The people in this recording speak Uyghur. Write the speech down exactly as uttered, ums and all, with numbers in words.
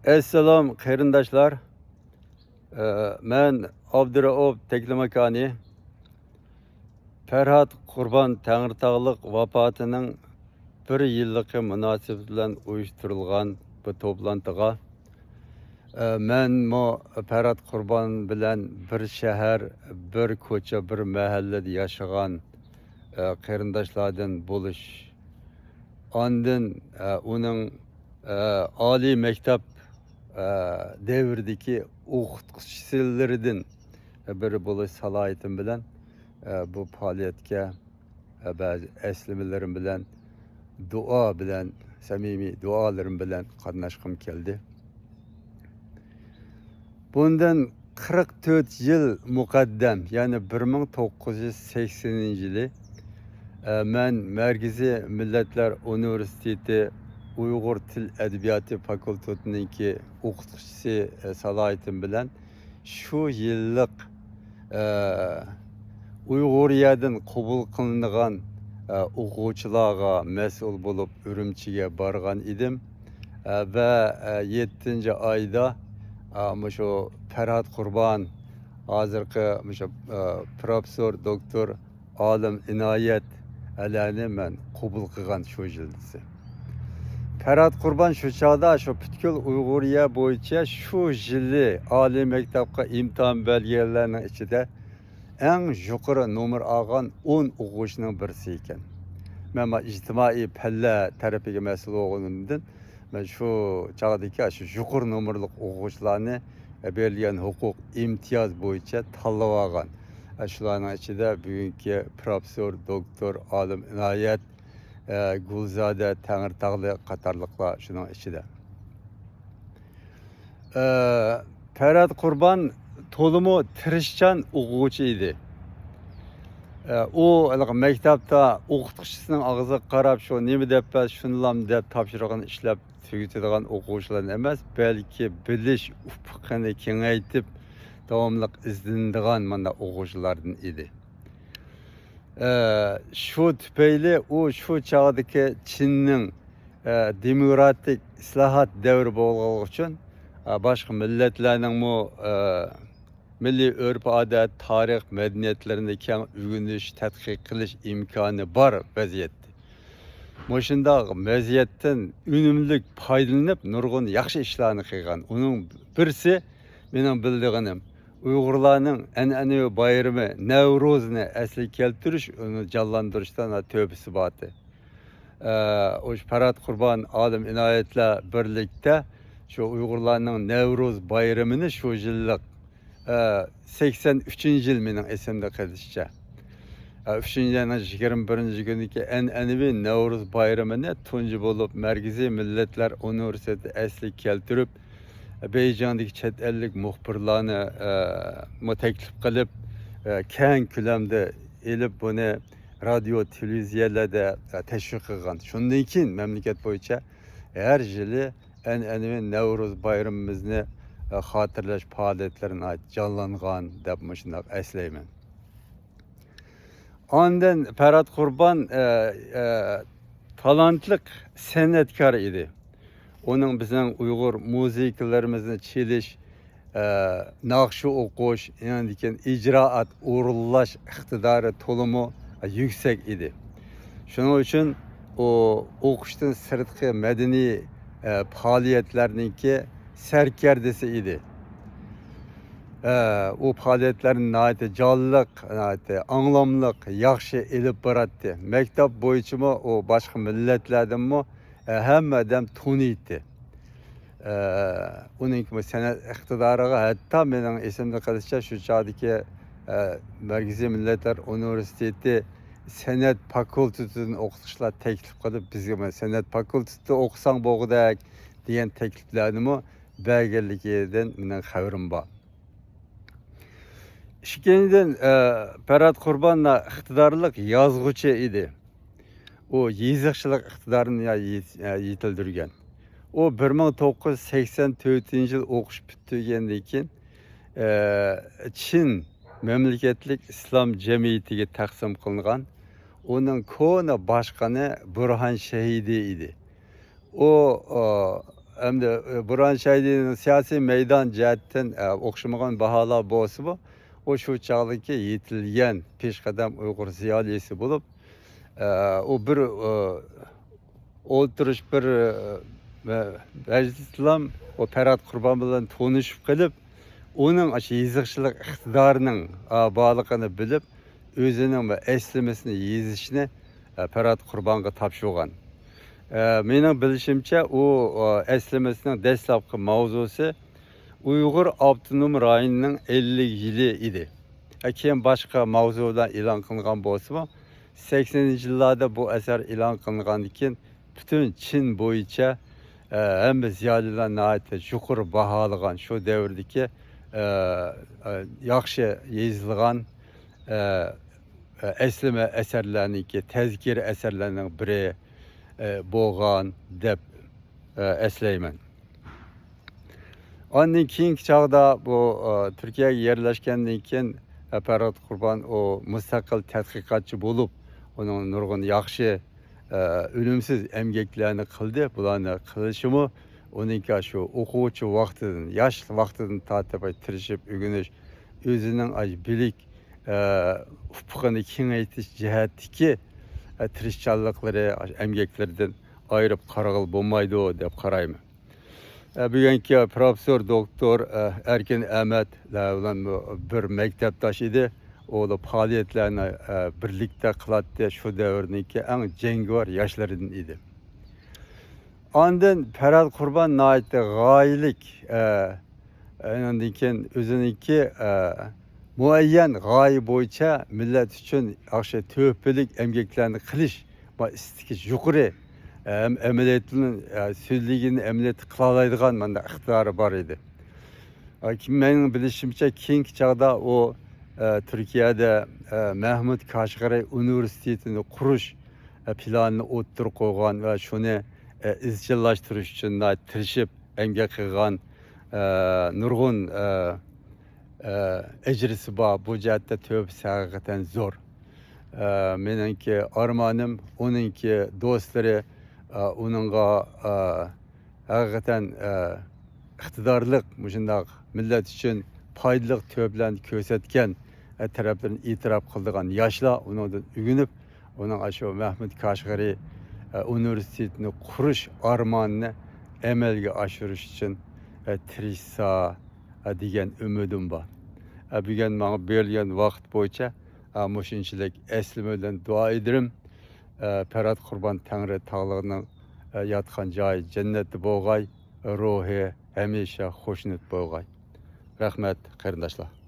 ئەسسالام قېرىنداشلار. ئە، مەن ئابدۇرائۇپ تەكلىماكانى. پەرھات قۇربان تەڭرىتاغلىق ۋاپاتىنىڭ بىر يىللىقى مۇناسىۋىتى بىلەن ئۇيۇشتۇرۇلغان بۇ توپلانتىغا، ئە، مەنمۇ پەرھات قۇربان بىلەن بىر شەھەر، بىر كوچا، بىر مەھەللىدە ياشىغان، ئە، قېرىنداشلاردىن بولۇش، ئاندىن، ئە، ئۇنىڭ، ئە، ئالىي مەكتەپ، ئە، دەۋرىدىكى ئوقۇتقۇچىلىرىدىن بىرى بولۇش سالاھىيىتىم بىلەن، ئە، بۇ پائالىيەتكە، ئە، بەزى ئەسلىمىلىرىم بىلەن، دۇئا بىلەن، سەمىمىي دۇئالىرىم بىلەن قاتناشقۇم كەلدى. بۇندىن قىرىق تۆت يىل مۇقەددەم، يەنى بىر مىڭ توققۇز يۈز سەكسىنىنچى يىلى، ئە، مەن مەركىزىي مىللەتلەر ئۇنىۋېرسىتېتى ئۇيغۇر تىل ئەدەبىياتى فاكۇلتېتىنىڭكى ئوقۇتقۇچىسى، ئە، سالاھىيىتىم بىلەن شۇ يىللىق، ئە، ئۇيغۇرىيەدىن قوبۇل قىلىنغان، ئە، ئوقۇغۇچىلارغا مەسئۇل بولۇپ ئۈرۈمچىگە بارغان ئىدىم. ئە، ۋە، ئە، يەتتىنچى ئايدا، ئە، مۇشۇ پەرھات قۇربان، ھازىرقى مۇشۇ، ئە، پروفېسسور، دوكتور ئالىم ئىنايەت ئەلەنى مەن قوبۇل قىلغان شۇ يىلدىسى. پەرھات قۇربان شۇ چاغدا شۇ پۈتكۈل ئۇيغۇرىيە بويىچە شۇ يىلى ئالىي مەكتەپكە ئىمتىھان بەرگەنلەرنىڭ ئىچىدە ئەڭ يۇقىرى نومۇر ئالغان ئون ئوقۇغۇچىنىڭ بىرسى ئىكەن. مەن مانا ئىجتىمائىي پەنلەر تەرىپىگە مەسئۇل بولغىنىمدىن، مەن شۇ چاغدىكى شۇ يۇقىرى نومۇرلۇق ئوقۇغۇچىلارنى بېرىلگەن ھوقۇق، ئىمتىياز بويىچە تاللاپ ئالغان. شۇلارنىڭ ئىچىدە بۈگۈنكى پروفېسسور، دوكتور، ئالىم ئىنايەت، گۈلزادە تەڭرىتاغلىق قاتارلىقلار شۇنىڭ ئىچىدە. ئە، پەرھات قۇربان تولىمۇ تىرىشچان ئوقۇغۇچى ئىدى. ئە، ئۇ ھېلىقى مەكتەپتە ئوقۇتقۇچىسىنىڭ ئاغزىغا قاراپ، شۇ نېمە دەپ بەر، شۇنىلام دەپ تاپشۇرۇقىنى ئىشلەپ تۈگىتىدىغان ئوقۇغۇچىلار ئەمەس، بەلكى بىلىش ئۇپۇقىنى كېڭەيتىپ، داۋاملىق ئىزدىنىدىغان مانا ئوقۇغۇچىلاردىن ئىدى. ئە، شۇ تۈپەيلى ئۇ شۇ چاغدىكى چىننىڭ، ئە، دېموكراتىك ئىسلاھات دەۋرى بولغانلىقى ئۈچۈن، ئە، باشقا مىللەتلەرنىڭمۇ، ئە، مىللىي ئۆرپ-ئادەت، تارىخ، مەدەنىيەتلىرىنى كەڭ ئۆگىنىش، تەتقىق قىلىش ئىمكانى بار ۋەزىيەتتە. مۇشۇنداق ۋەزىيەتتىن ئۈنۈملۈك پايدىلىنىپ، نۇرغۇن ياخشى ئىشلارنى قىلغان. ئۇنىڭ بىرسى، مېنىڭ بىلىدىغىنىم، ئۇيغۇرلارنىڭ ئەنئەنىۋى بايرىمى نەۋرۇزنى ئەسلىگە كەلتۈرۈش، ئۇنى جانلاندۇرۇشتا تۆھپە-ئىسباتى. ئە، ئۇ پەرھات قۇربان، ئالىم ئىنايەتلەر بىرلىكتە شۇ ئۇيغۇرلارنىڭ نەۋرۇز بايرىمىنى شۇ يىللىق، ئە، سەكسەن ئۈچىنچى يىل مېنىڭ ئېسىمدە قېلىشىچە. ئە، ئۈچىنچى ئاينىڭ يىگىرمە بىرىنچى كۈنىدىكى ئەنئەنىۋى نەۋرۇز بايرىمىنى تۇنجى بولۇپ مەركىزىي مىللەتلەر ئۇنىۋېرسىتېتى ئەسلىگە كەلتۈرۈپ، بېيجىڭدىكى چەت ئەللىك مۇخبىرلارنى، ئە، مۇ تەكلىپ قىلىپ، ئە، كەڭ كۆلەمدە ئېلىپ، بۇنى رادىيو، تېلېۋىزىيەلەردە، ئە، تەشۋىق قىلغان. شۇندىن كېيىن مەملىكەت بويىچە ھەر يىلى ئەنئەنىۋى نەۋرۇز بايرىمىمىزنى، ئە، خاتىرىلەش پائالىيەتلىرى ناھايىتى جانلانغان دەپ مۇشۇنداق ئەسلەيمەن. ئاندىن پەرھات قۇربان، ئە، ئە، تالانتلىق سەنئەتكار ئىدى. ئۇنىڭ بىزنىڭ ئۇيغۇر مۇزىكىلىرىمىزنى چېلىش، ئە، ناخشا ئوقۇش، ئاندىن كېيىن ئىجرائات ئورۇنلاش ئىقتىدارى تولىمۇ يۈكسەك ئىدى. شۇنىڭ ئۈچۈن ئۇ ئوقۇشتىن سىرتقى مەدەنىي، ئە، پائالىيەتلەرنىڭكى سەركەردىسى ئىدى. ئە، ئۇ پائالىيەتلەرنى ناھايىتى جانلىق، ناھايىتى ئاڭلاملىق، ياخشى ئېلىپ باراتتى. مەكتەپ بويىچىمۇ ئۇ باشقا مىللەتلەردىنمۇ، ئە، ھەممە ئادەم تونۇيتتى. ئە، ئۇنىڭكى بۇ سەنئەت ئىقتىدارىغا ھەتتا مېنىڭ ئېسىمدە قېلىشىچە شۇ چاغدىكى، ئە، مەركىزىي مىللەتلەر ئۇنىۋېرسىتېتى سەنئەت فاكۇلتېتىدىن ئوقۇتقۇچىلار تەكلىپ قىلىپ، بىزگە «مانا سەنئەت فاكۇلتېتىدا ئوقۇساڭ بولغۇدەك» دېگەن تەكلىپلەرنىمۇ بەرگەنلىكىدىن مېنىڭ خەۋىرىم بار. ئىككىنچىدىن، ئە، پەرھات قۇربان ئىقتىدارلىق يازغۇچى ئىدى. ئۇ يېزىقچىلىق ئىقتىدارىنى يا-، يېت-، يا-، يېتىلدۈرگەن. ئۇ بىر مىڭ توققۇز يۈز سەكسەن تۆتىنچى يىل ئوقۇش پۈتتۈرگەندىن كېيىن، ئە، چىن مەملىكەتلىك ئىسلام جەمئىيىتىگە تەقسىم قىلىنغان. ئۇنىڭ كونا باشقىنى بۇرھان شەھىدى ئىدى. ئۇ، ئۇ، ئەمدى، ئە، بۇرھان شاھىدىنىڭ سىياسىي مەيدان جەھەتتىن، ئە، ئوخشىمىغان باھالار بولسىمۇ، ئۇ شۇ چاغدىكى يېتىلگەن پېشقەدەم ئۇيغۇر زىيالىيسى بولۇپ، ئە، ئۇ بىر، ئە، ئولتۇرۇش بىر، ئە، مەجلىستىلا ئۇ پەرھات قۇربان بىلەن تونۇشۇپ قېلىپ، ئۇنىڭ ئاشۇ يېزىقچىلىق ئىقتىدارىنىڭ، ئە، بارلىقىنى بىلىپ، ئۆزىنىڭ بىر ئەسلىمىسىنى يېزىشنى، ئە، پەرھات قۇربانغا تاپشۇرغان. ئە، مېنىڭ بىلىشىمچە، ئۇ، ئە، ئەسلىمىسىنىڭ دەسلەپكى ماۋزۇسى ئۇيغۇر ئاپتونوم رايونىنىڭ ئەللىك يىلى ئىدى. ئە، كېيىن باشقا ماۋزۇلار ئېلان قىلىنغان بولسىمۇ، سەكسىنىنچى يىللاردا بۇ ئەسەر ئېلان قىلىنغاندىن كېيىن، پۈتۈن چىن بويىچە، ئە، ھەممە زىيالىيلار ناھايىتى يۇقىرى باھالىغان، شۇ دەۋردىكى، ئە، ئە، ياخشى يېزىلغان، ئە، ئە، ئەسلىمە ئەسەرلەرنىڭكى، تەزكىرە ئەسەرلەرنىڭ بىرى، ئە، بولغان دەپ، ئە، ئەسلەيمەن. ئاندىن كېيىنكى چاغدا بۇ، ئە، تۈركىيەگە يەرلەشكەندىن كېيىن، ئە، پەرھات قۇربان ئۇ مۇستەقىل تەتقىقاتچى بولۇپ، ئۇنىڭ نۇرغۇن ياخشى، ئە، ئۈنۈمسىز ئەمگەكلەرنى قىلدى. بۇلارنى قىلىشىمۇ ئۇنىڭكى شۇ ئوقۇغۇچى ۋاقتىدىن، ياش ۋاقتىدىن تارتىپ تىرىشىپ ئۆگىنىش، ئۆزىنىڭ ئاشۇ بىلىك، ئە، ئۇپۇقىنى كېڭەيتىش جەھەتتىكى، ئە، تىرىشچانلىقلىرى، ئەمگەكلىرىدىن ئايرىپ قارىغىلى بولمايدۇ دەپ قارايمەن. ئە، بۈگۈنكى پروفېسسور دوكتور، ئە، ئەركىن ئەمەت بىلەن بىر مەكتەپداش ئىدى. ئۇ پائالىيەتلەرنى، ئە، بىرلىكتە قىلاتتى. شۇ دەۋرنىڭكى ئەڭ جەڭگىۋار ياشلىرىدىن ئىدى. ئاندىن پەرھات قۇربان ناھايىتى غايىلىك، ئە، ئاندىن كېيىن ئۆزىنىڭكى، ئە، مۇئەييەن غايە بويىچە مىللەت ئۈچۈن ياخشى تۆھپىلىك ئەمگەكلەرنى قىلىش، بۇ ئىستىكى يۇقىرى، ئەم-، ئەمەلىيەتنى، ئە، سۆزلىگىنى ئەمەلىيەتتە قىلالايدىغان مانداق ئىقتىدارى بار ئىدى. ئە، كىم-، مېنىڭ بىلىشىمچە، كېيىنكى چاغدا ئۇ، ئە، تۈركىيەدە، ئە، مەھمۇد كاشغەرى ئۇنىۋېرسىتېتىنى قۇرۇش، ئە، پىلانىنى ئوتتۇرىغا قويغان ۋە شۇنى، ئە، ئىزچىللاشتۇرۇش ئۈچۈن ناھايىتى تىرىشىپ ئەمگەك قىلغان، ئە، نۇرغۇن، ئە، ئە، ئەجرىسى بار. بۇ جەھەتتە تۆھپىسى ھەقىقەتەن زور. ئە، مېنىڭكى ئارمانىم، ئۇنىڭكى دوستلىرى، ئە، ئۇنىڭغا، ئە، ھەقىقەتەن، ئە، ئىقتىدارلىق، مۇشۇنداق مىللەت ئۈچۈن پايدىلىق تۆھپىلەرنى كۆرسەتكەن، ئە، تەرەپلىرىنى ئېتىراپ قىلىدىغان ياشلار ئۇنىڭدىن ئۆگىنىپ، ئۇنىڭ ئاشۇ مەھمۇد كاشغەرى، ئە، ئۇنىۋېرسىتېتىنى قۇرۇش ئارمانىنى ئەمەلگە ئاشۇرۇش ئۈچۈن، ئە، تىرىشسا، ئە، دېگەن ئۈمىدىم بار. ئە، بۈگۈن ماڭا بېرىلگەن ۋاقىت بويىچە، ئە، مۇشۇنچىلىك ئەسلىمە بىلەن دۇئا ئېدىرىم. ئە، پەرھات قۇربان تەڭرى تاغلىقنىڭ، ئە، ياتقان جايى جەننەتتە بولغاي، روھى ھەمىشە خۇشنۇد بولغاي. رەھمەت، قېرىنداشلار.